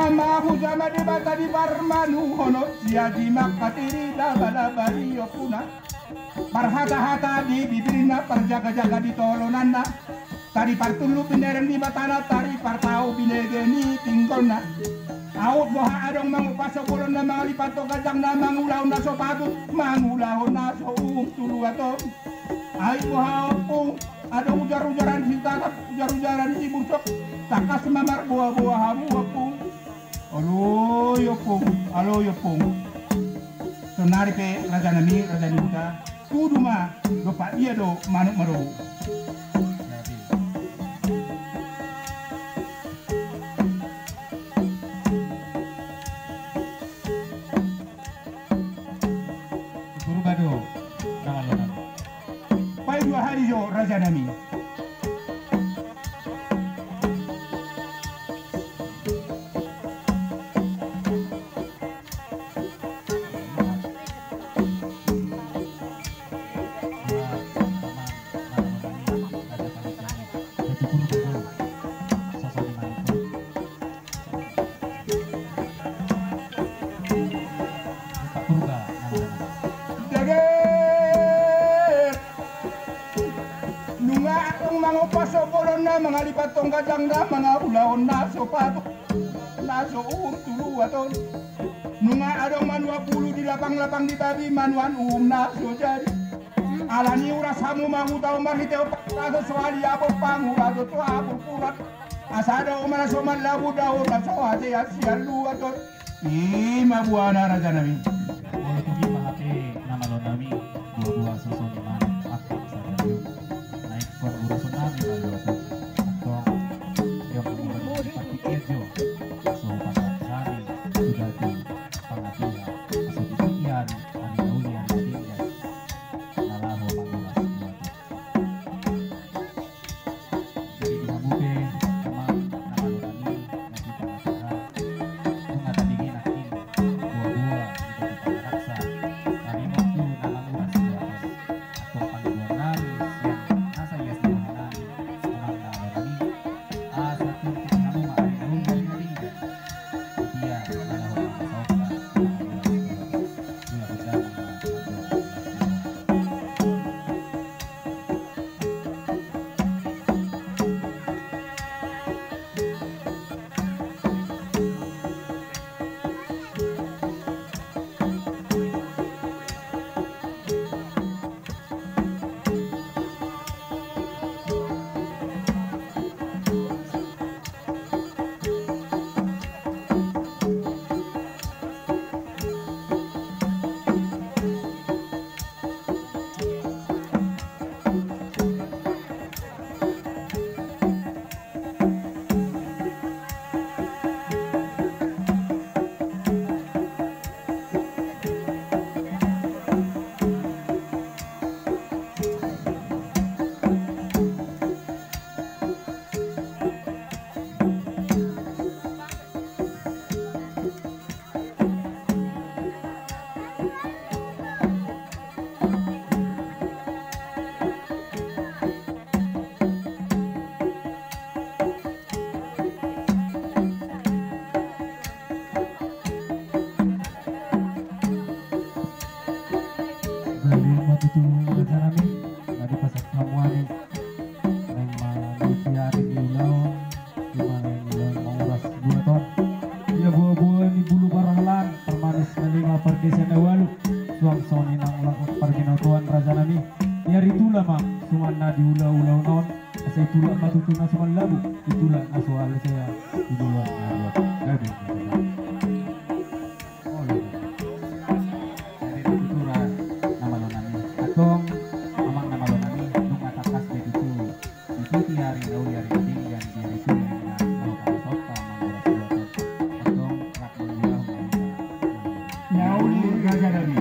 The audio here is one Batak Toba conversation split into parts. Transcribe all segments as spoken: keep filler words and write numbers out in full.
Mahu jama Debata di parmanuhon on, siaji manghatiri labalaba di ompuna. Parhatahata di bibirna, parjagajaga di tolonanna. Tadi partullu binereng ni batana, tadi partau binege ni pinggolna. Aut boha adong mangupas bolonna, mangalipathon ganjangna, mangulahon na so patut, mangulahon na so uhum tu luat on. Ai boha ompung, adong ujarujaran sitangkap, ujarujaran sibursok, tangkas ma marboaboa hamu ompung. Aloi ompung, aloi ompung. Sonari pe rajanami, raja ni huta, tudu ma, dompak dia do manuk marobu. Purba do na malo nami. Paidua hali jo rajanami. Nunga adong mangupas bolonna, mangalipathon ganjangna, mangulahon na so patut, na so uhum tu luat on. Nunga adong manuan bulu di lapang-lapang di babi, manuan uhum na so jadi. Alani uras hamu ma huta on marhite on, pangurason soali abot pangurason tu apurpuran. Asa dao ma na so mallabun, dao na so hasea sian luat on. I ma buana rajanami. Molo tung i ma hape na malo nami, buabua soson i ma angka sada jo. Na ingkon urason nami ma luat on. Antong, dia mamulai partingkian jo. So hupasahat hami suda tu pangatiha, asa di tingki ari, ari na uli, ari na denggan, na laho manguras luat on. Jadi di hamu pe, amang, na malo nami, na di pangatiha, nunga tabege nangkin buabua di batu pangaraksa, nami moktu na manguras luat on. Antong pangidoan nami sian nasa ias ni roha nami, amang na malo nami, asa tung di hamu ma ari na uli, ari na denggan. Di dia na laho manguras luat on. Gabe ma tutu rajanami, na dipasahat hamu ari, naeng ma di tingki ari ni ulaon, di ma naeng ulaon manguras luat on. Ia buabua ni bulu parhalaan, parmanis na lima, pardesa na ualu, suang songon i nang laklak parbinotoan rajanami. Ia ritula ma suman na di ulaulaon on. Asa itulak ma tutu na so mallabun, itulak na so hasea di joloan ni ari on. Gabe. Olo. Jadi tutu ra na malo nami. Antong, amang na malo nami, nunga tangkas be tutu. Di tingki ari na uli, ari na denggan, di ari Tuhan na laho pasahathon manguras luat on. Antong, rap mangulahon na uli rajanami.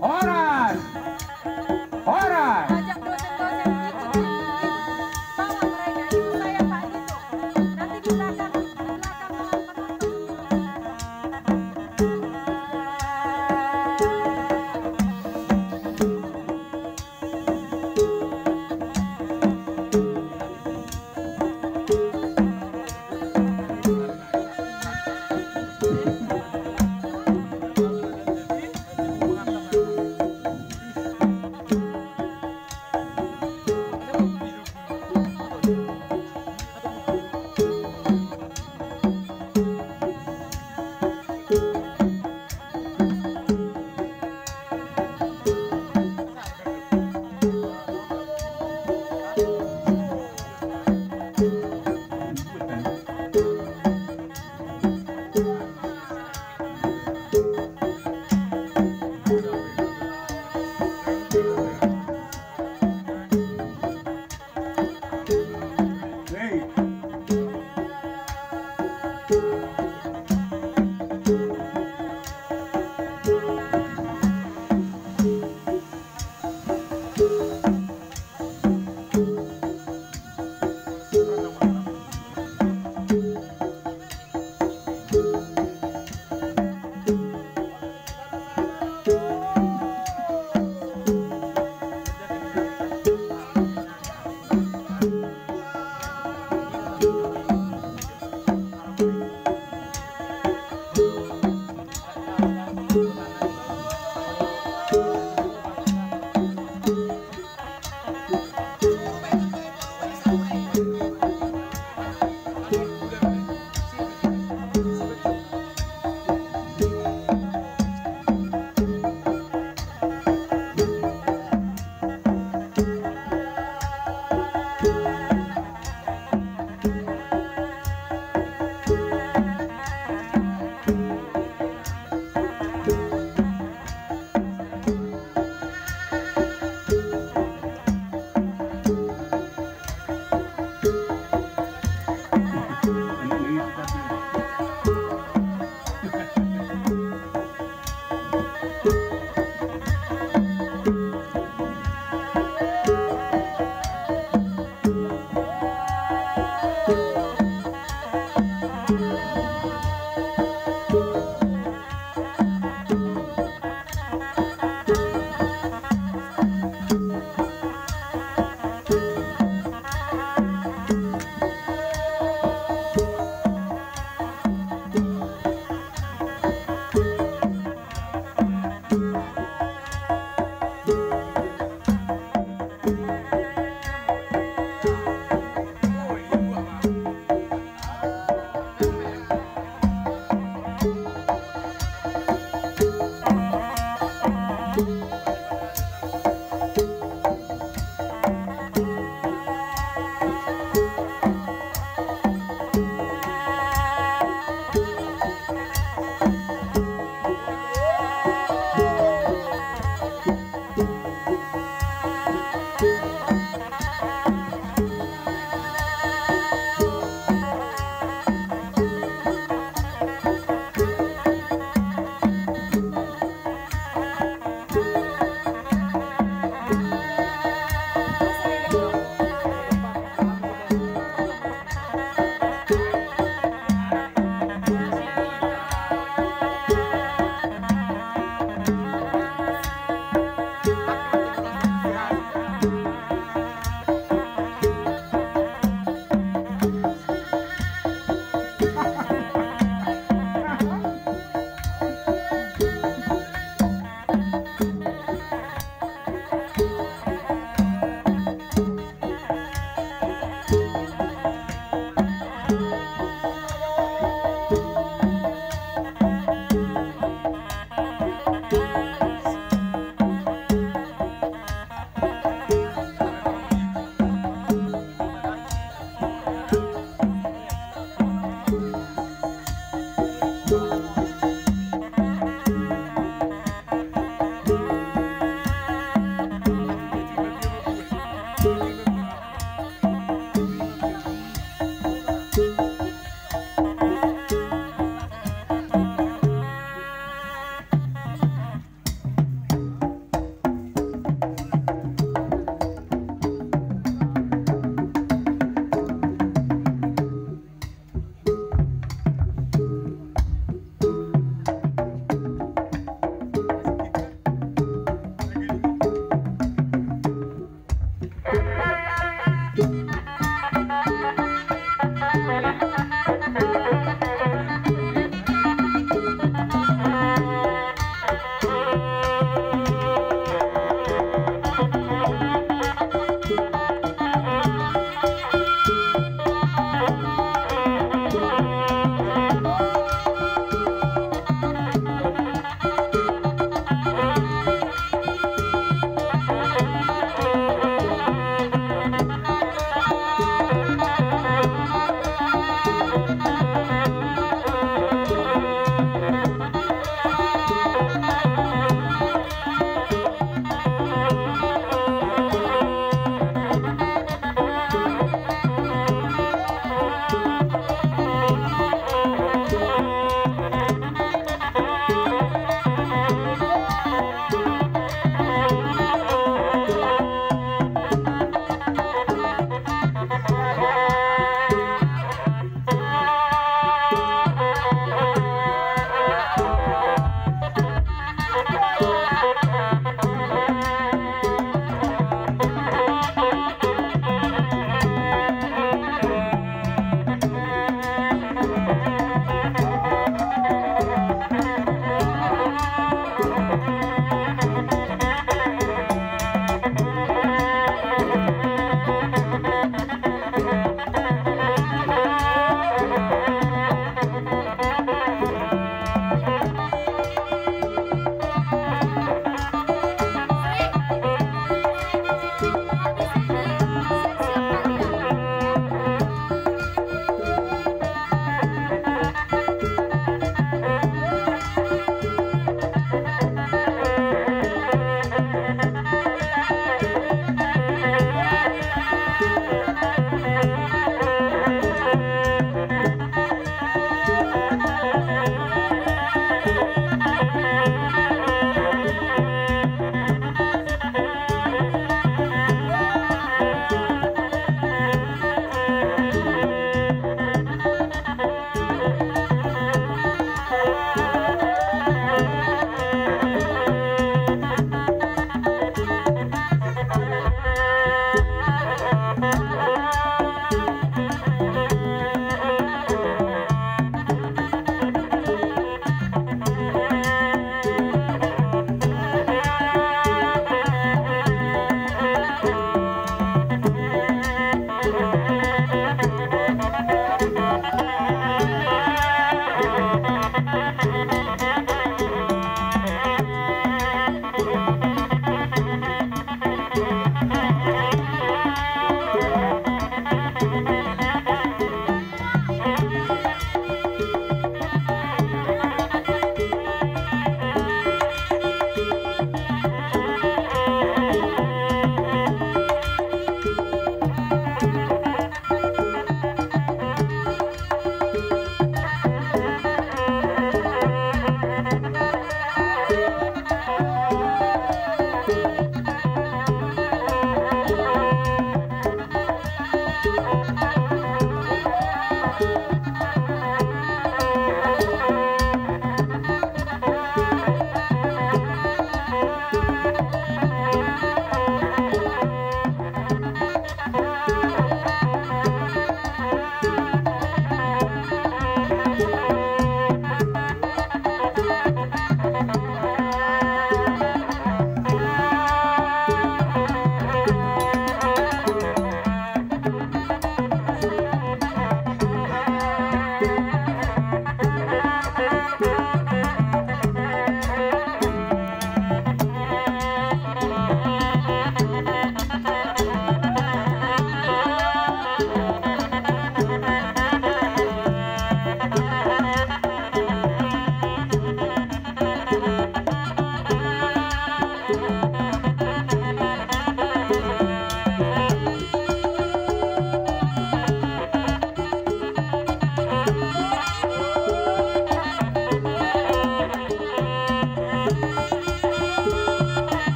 Horas. Horas. Ajak dosen-dosen ikut, ikut bawa mereka, ikut saya, Pak, gitu. Nanti di belakang, di belakang ruang penonton.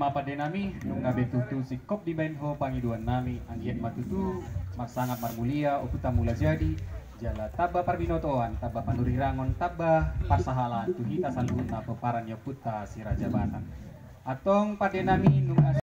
Pande nami, nunga be tutu singkop dibaen ho pangidoan nami, anggiat ma tutu marsangap marmulia ompunta Mulajadi, jala tamba parbinotoan, tamba panurirang, tamba parsahalaan tu hita saluhutna pomparan ni ompunta si Raja Batak. Antong pande nami, nunga